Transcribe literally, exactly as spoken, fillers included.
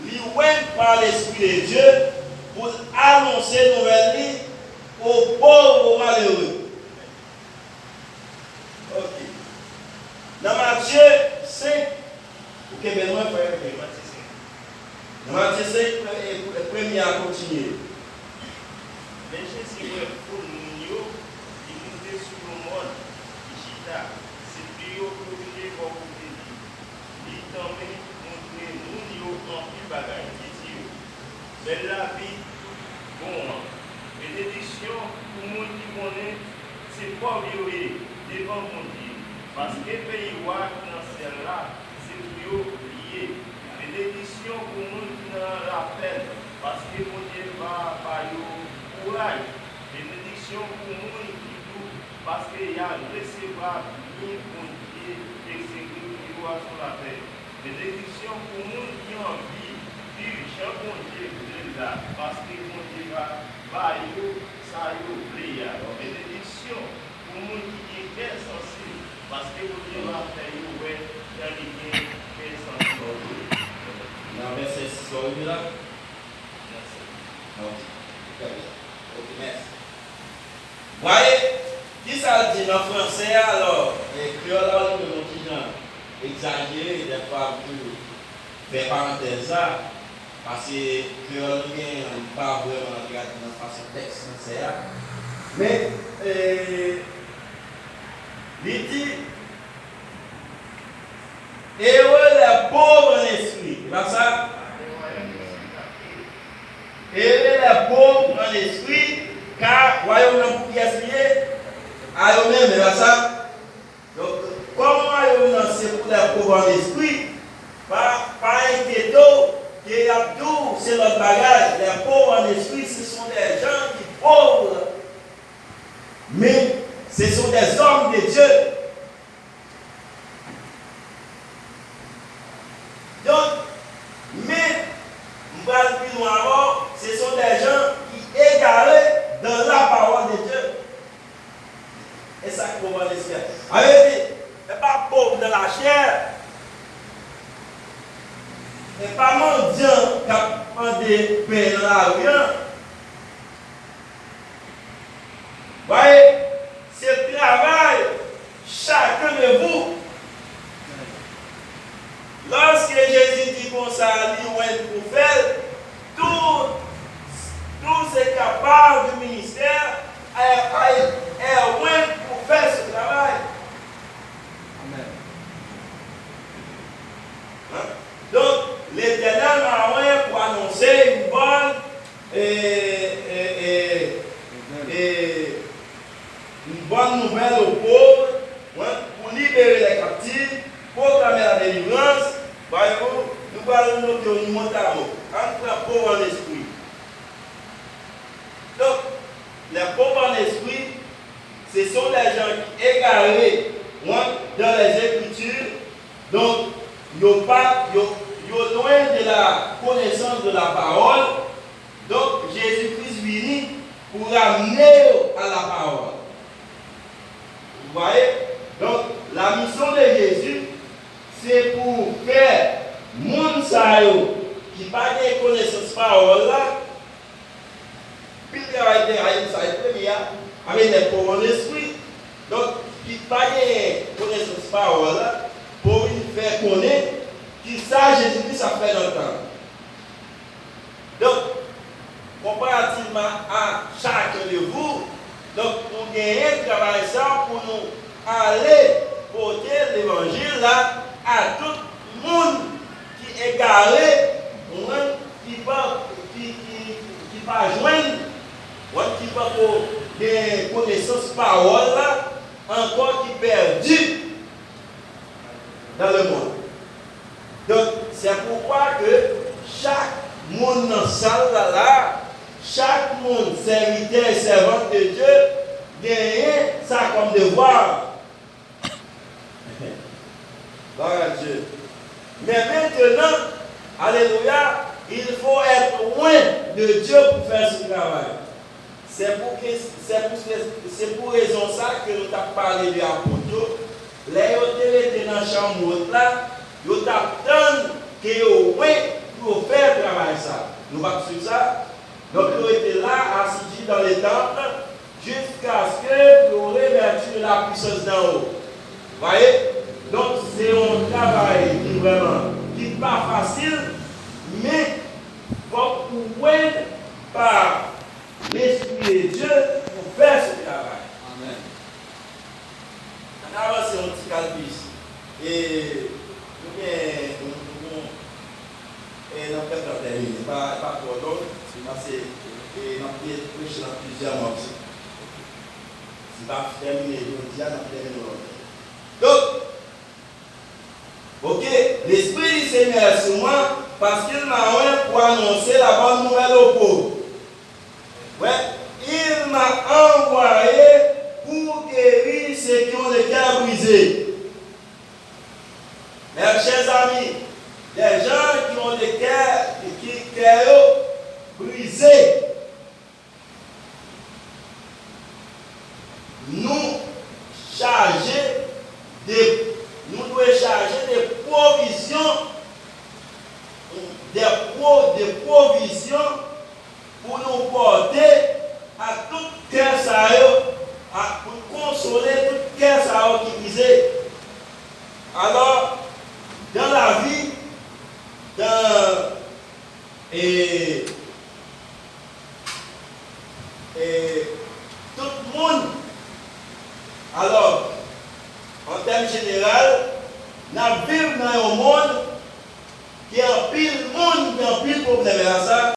Li wè pa Lespri de Dye pou l anonse nouvèl li o pov, o malere. Ok. Nan Matye senk, ou kenbe lwen, frè, ok, Matye senk. Nan Matye senk, pre- pre- premye a kontinye. Men Jezi wè foul moun yo, li moute sou yon mòn, li chita. Disip li yo korije bò kote li. Li tanmen montre moun yo anpil bagay. Li di yo, Bèl lavi tout bon an. Benediksyon pou moun ki konnen se pòv yo ye devan Bondye, paske peyi wa ki nan syèl la, se pou yo li ye. Benediksyon pou moun ki nan lapèn, paske Bondye va ba yo kouraj. Benediksyon pou moun ki dou, paske y a resevwa byen Bondye, e se revni yo a sou latè. Benediksyon pou moun ki anvi viv jan Bondye vle l la, paske Bondye va ba yo sa yo vle a. Benediksyon pou moun ki gen kè sansib, paske Bondye va fè yo wè jan li gen kè sansib. Ok. Nan vèsè sis la, w rive la? Vèsè. Ok. Trè byen. Ok, mèsi. Voyez, kisa l di nan fransè a, alò, e, kreyòl la, li menm yon ti jan egzajere, dèfwa m toujou fè parantèz la, paske kreyòl nou genyen an, li pa vrèman tradi nan fason tèks fransè a. Men, e, li di, Heureux les pauvres en esprit. E pa sa? Heureux les pauvres en esprit, car wayòm nan pou kiyès li ye? A yo menm, e pa sa? Donk, kòm wayòm nan se pou les pauvres en esprit, pa, pa enkyete w ke y ap di w se lòt bagay. Les pauvres en esprit, ce sont des gens qui pauvres, mais ce sont des hommes de Dieu. Donk, men, m pral pi lwen avè w, ce sont des gens qui égarés dans la parole de Dieu. E sa k pòv an lespri a? A vle di, e pa pòv nan lachè, e pa mandyan k ap mande pen nan lari an. Voyez, c'est le travail chacun de vous. Lorsque Jésus dit konsa, li wè l pou fè l, tout, tout ce qui a part du ministère est, est, est wè l pou fè ce travail. Amen. Hein? Donc, l'Éternel m'a envoyé pour annoncer une bonne e, e, e, e, une bonne nouvelle aux pauvres, wi, pou libere lè kaptif, pwoklame la delivrans. Voyez-vous, nou pral note yon mot a mot. Ann pran pòv an lespri. Donk, les pauvres en esprit, ce sont des gens qui égarés, wi, dans les Écritures. Donk, yo pa, yo, yo lwen de la connaissance de la parole. Donk, Jezi Kris vini pou ramne yo a la pawòl. Vous voyez? Donk, la mission de Jésus, se pou fè moun sa yo ki pa gen konesans pawòl la, pil travay te ay sa e premye a, avè nèg pòv an lespri. Donk, ki pa gen konesans pawòl la, pou vin fè konnen kisa Jezi Kris ap fè nan tan. Donk, comparativement à chacun de vous, donk, nou genyen travay sa pou nou ale pote levanjil la a tout moun ki egare, moun ki pa, ki, ki, ki pa jwenn, moun ki poko gen konesans pawòl la ankò, ki pèdi dans le monde. Donk, c'est pourquoi que chak moun nan sal la la, chak moun, sèvitè e sèvant de Dieu, genyen sa kòm devwa. Gloire à Dieu. Mais maintenant, alléluia, il faut être loin de Dieu pour faire ce travail. Se pou ke, se pou, se pou rezon sa ke nou t ap pale de apot yo. Lè yo te rete nan chanm wot la, yo t ap tann ke yo lwen Pou yo fè travay sa. Nou p ap swiv sa. Donk, yo rete la, assidus dans le temple, jusqu'à ce que yo revèti de la puissance d'en haut. Vwayé? Donk, se yon travay ki vrèman, ki pa fasil, men fòk ou wèd pa Lespri de Dye pou fè se travay. Amèn. Ann avanse yon ti kal plis. E, nou gen, nou, nou, e, n ap fè tan tèmine. E pa, e pa twò long, paske, e, n ap pre-, preche nan plizyè mwa osi. Si n pa tèmine jodi a, n ap tèmine lòt. Donk, ok, Lespri di Senyè sou mwen, paske l mwen pou anonse la bonne nouvelle aux pauvres. Ouais, il m'a envoyé pour guérir ceux qui ont le cœur brisé. Mes chers amis, des gens qui ont le cœur, qui, qui cœur brisé. Nou chaje de, nou dwe chaje de pwovizyon, de pwo-, de pwovizyon pou nou pòte a tout kè sa yo, a, pou n konsole tout kè sa yo ki brize. Alò, dans la vie, dans, e, e, tout moun, alò, an tèm jeneral, n ap viv nan yon mond ki anpil moun, ki anpil pwoblèm. E a sa,